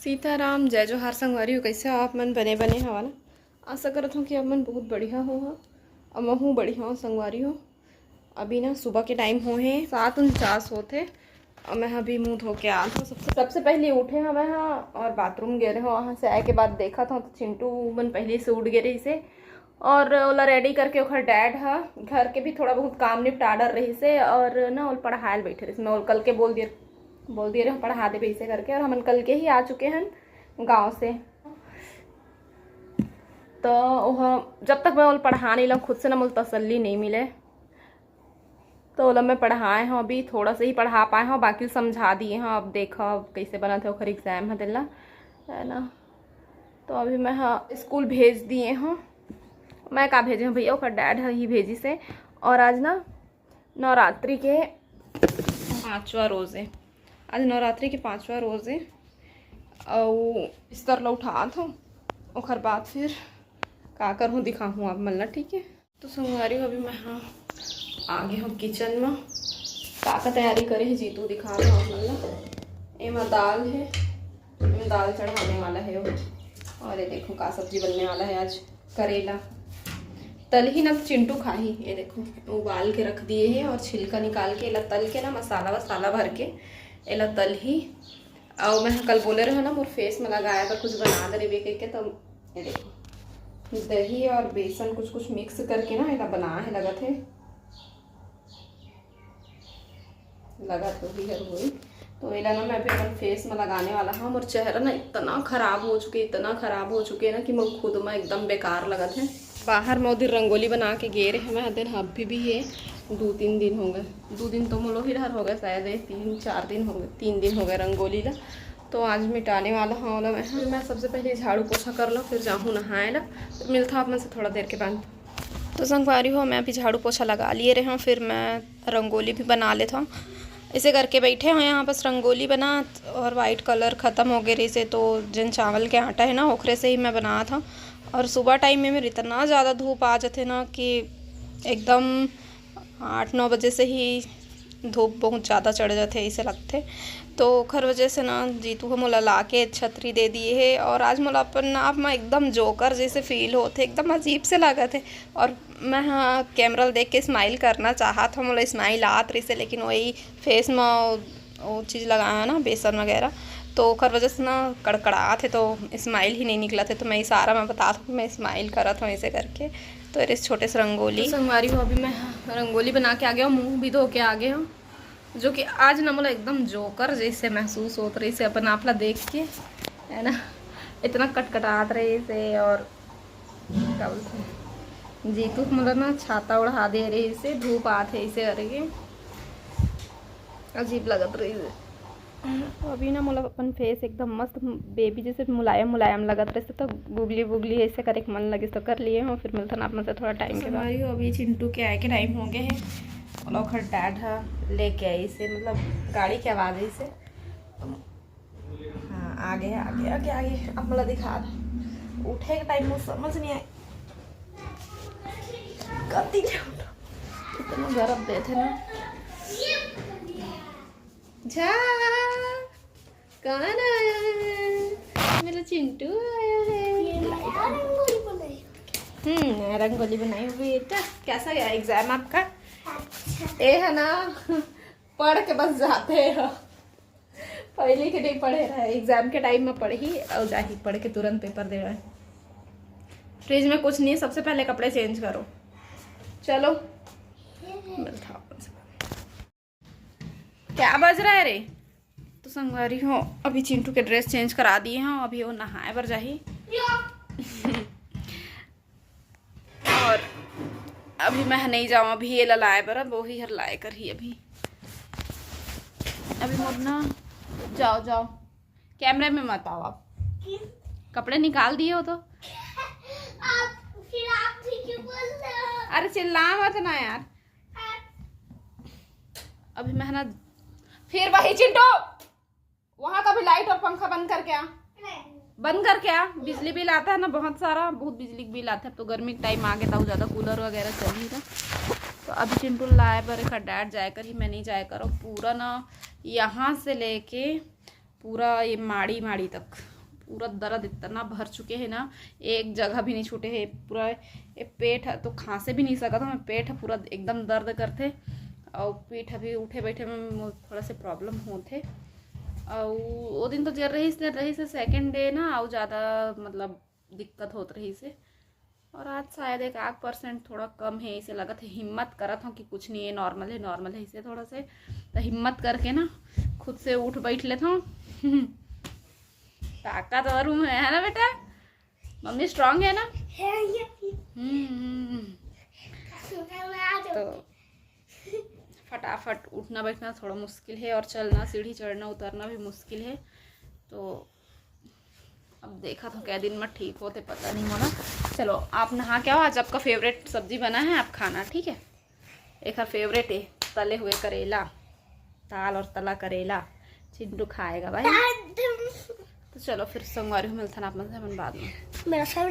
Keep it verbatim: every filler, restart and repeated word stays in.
सीताराम, जय जोहार संगवारी हो। कैसे हो आप मन? बने बने हवा ना? आशा करत हूँ कि आप मन बहुत बढ़िया हो हा। अब महूँ बढ़िया हूँ संगवारी हो। अभी ना सुबह के टाइम हो हे, सात उनचास होत हे। और मैं अभी मुंह धो के आत हूँ। सबसे सबसे पहले उठे हूँ मैं हा और बाथरूम गे रहे हूँ। वहाँ से आए के बाद देखा था तो चिंटू मन पहले से उठ गए रही से और ओला रेडी करके ओखर डैड ह घर के भी थोड़ा बहुत काम निपटा डर रही से और ना ओल पढ़ायल बैठे रही से। मैं ओल कल के बोल दिए बोल दिए रहे पढ़ा देबे इसे करके। और हमन कल के ही आ चुके हैं गांव से। तो वह जब तक मैं ओल पढ़ा नहीं लूँ खुद से ना मोल तसल्ली नहीं मिले। तो ओला मैं पढ़ाए हूँ, अभी थोड़ा सा ही पढ़ा पाए हूँ, बाकी समझा दिए हूँ। अब देखा अब कैसे बनत है ओखर एग्जाम है तेला, है ना। तो अभी मैं हाँ स्कूल भेज दिए हूँ। मैं का भेजे हूँ भैया, ओकर डैड ही भेजी से। और आज ना नवरात्रि के पाँचवा रोज है। आज नवरात्रि के पाँचवा रोज है। अउ बिस्तर ला उठात हूँ, ओकर बाद फिर का करहूँ दिखाहूँ आप मन ला, ठीक है। तो संगवारी हो, अभी मैं हाँ आ गए हूँ किचन में। का का तैयारी करे है जीतू, दिखा दो आप मन ला। एमा दाल है, एमा दाल चढ़ाने वाला है वो। और ये देखो का सब्जी बनने वाला है आज, करेला। तलही ना तो चिंटू खाही। ये देखो उबाल के रख दिए है और छिलका निकाल के एला तल के ना मसाला वसाला भर के एला तलही। अउ मैं कल बोले रहे ना मोर फेस में लगाए बर कुछ बना दे रेबे कह के, तो ये देखो दही और बेसन कुछ कुछ मिक्स करके ना एला बना है लगत है, लगत होही हर होही। तो एला ना मैं अभी अपन फेस में लगाने वाला हूँ। मोर चेहरा ना इतना खराब हो चुके, इतना खराब हो चुके ना कि मोर खुद में एकदम बेकार लगत है। बाहर में उधर रंगोली बना के गे रहे मैं दिन, अभी भी है दो तीन दिन हो गए, दो दिन तो मोलो ही डर हो गए शायद, ये तीन चार दिन हो गए, तीन दिन हो गए रंगोली ला। तो आज मिटाने वाला हूँ ओला मैं। मैं सबसे पहले झाड़ू पोछा कर लो, फिर जाहूँ नहाए ला। तो मिलता आप मन से थोड़ा देर के बाद। तो संगवारी हो, मैं अभी झाड़ू पोछा लगा लिए रहे हूँ, फिर मैं रंगोली भी बना लेता हूँ। इसे करके बैठे हुए यहाँ बस रंगोली बना, और वाइट कलर ख़त्म हो गए रही से, तो जिन चावल के आटा है ना ओकरे से ही मैं बनात हूँ। और सुबह टाइम में मेरे इतना ज़्यादा धूप आ जाते ना कि एकदम आठ नौ बजे से ही धूप बहुत ज़्यादा चढ़ जाते ऐसे लगते। तो ओखर वजह से ना जीतू ह मोला ला के छतरी दे दिए है, और आज मोला अपन आप में एकदम जोकर जैसे फील होते, एकदम अजीब से लागत है। और मैं हाँ कैमरा ल देख के स्माइल करना चाहत हूँ, मोला स्माइल आत रही से, लेकिन वही फेस में वो चीज़ लगाया ना बेसन वगैरह, तो ओकर वजह से ना कड़कड़ात है, तो स्माइल ही नहीं निकलत है। तो मैं इशारा में बतात हूँ कि मैं स्माइल करत हूँ ऐसे करके। तो एरे छोटे से रंगोली। तो संगवारी हो, अभी मैं रंगोली बना के आ गया हूँ, मुंह भी धो के आ गया हूँ, जो कि आज ना मोला एकदम जोकर जैसे महसूस होत रही से अपन आप ला देख के, है ना, इतना कटकटात रही से। और का बोलते हैं, जीतू मोला ना छाता ओढ़ा दे रही से, धूप आत है इसे करके, अजीब लगत रही से। अभी ना मोला अपन फेस एकदम मस्त बेबी जैसे मुलायम मुलायम लगत रहे से, तो गुगली बुगली ऐसे करे के मन लगे तो कर लिए हूँ। फिर मिलता ना आप मन से थोड़ा टाइम के बाद। संगवारी हो, अभी चिंटू के आए के टाइम हो गए है, और ओखर डैड ह लेके आई से, मतलब गाड़ी के आवाज आई से। हाँ, आगे आगे आगे आगे, अब मोला दिखा दे। उठे के टाइम में समझ नहीं आए कति ले उठो, इतना गरम देते ना। जा, कौन आया है? मेरा चिंटू आया है। ये नया रंगोली बनाई। हम्म, नया रंगोली बनाई हुई बेटा। कैसा गया एग्जाम आपका? अच्छा। ए है ना, पढ़ के बस जाते हो। पहले के नहीं पढ़े रहे, एग्जाम के टाइम में पढ़ी और जाही पढ़ के तुरंत पेपर दे रहे। फ्रिज में कुछ नहीं है, सबसे पहले कपड़े चेंज करो। चलो, मिलता हूँ अपन से। क्या बज रहा है रे? तो संगवारी हो, अभी चिंटू के ड्रेस चेंज करा दिए हैं, अभी वो नहाए बर जाही। और अभी मैं नहीं जाऊँ, अभी ये ला लाए बर, अब वही हर लाए कर ही अभी। अभी मोर ना, जाओ जाओ, कैमरे में मत आओ आप। कपड़े निकाल दिए हो तो। आप, फिर आप भी क्यों बोल रहे हो? अरे चिल्ला मत ना यार। अभी मैं ना, फिर वही चिंटू, वहाँ का भी लाइट और पंखा बंद करके आ, बंद करके आ। बिजली बिल आता है ना बहुत सारा, बहुत बिजली बिल आता है। अब तो गर्मी के टाइम आ गया था, ज़्यादा कूलर वगैरह चल नहीं था। तो अभी चिंटू लाए पर एक डैड जाए कर ही, मैं नहीं जाए कर। और पूरा ना यहाँ से लेके पूरा ये माड़ी माड़ी तक, पूरा दर्द इतना भर चुके हे ना, एक जगह भी नहीं छूटे हे। पूरा ये पेट ह तो खांसे भी नहीं सकत हूँ मैं, पेट ह पूरा एकदम दर्द करथे। और पीठ अभी उठे बैठे में मो-, थोड़ा से प्रॉब्लम होथे। और वो दिन तो जर रहिस ने रहिस हे सेकंड डे ना, और ज़्यादा मतलब दिक्कत होत रहिस हे। और आज शायद एक आध परसेंट थोड़ा कम है, इसे लगत है। हिम्मत करत हूँ कि कुछ नहीं है, नॉर्मल है, नॉर्मल है, इसे थोड़ा से तो हिम्मत करके ना खुद से उठ बैठ लेता हूँ। ताकतवर हूँ मैं, है ना बेटा? मम्मी स्ट्रांग है ना? हम्म, हम्म, हम्म। तो फटाफट उठना बैठना थोड़ा मुश्किल है और चलना, सीढ़ी चढ़ना उतरना भी मुश्किल है। तो अब देखा तो कै दिन में ठीक होथे, पता नहीं मोला। चलो, आप नहा के आओ। आज आपका फेवरेट सब्जी बना है, आप खाना, ठीक है? एक फेवरेट है, तले हुए करेला, ताल और तला करेला। चिंटू खाएगा भाई। तो चलो फिर संगवारी हो, मिलथन आप मन से अपन बाद में। मेरा फेवरेट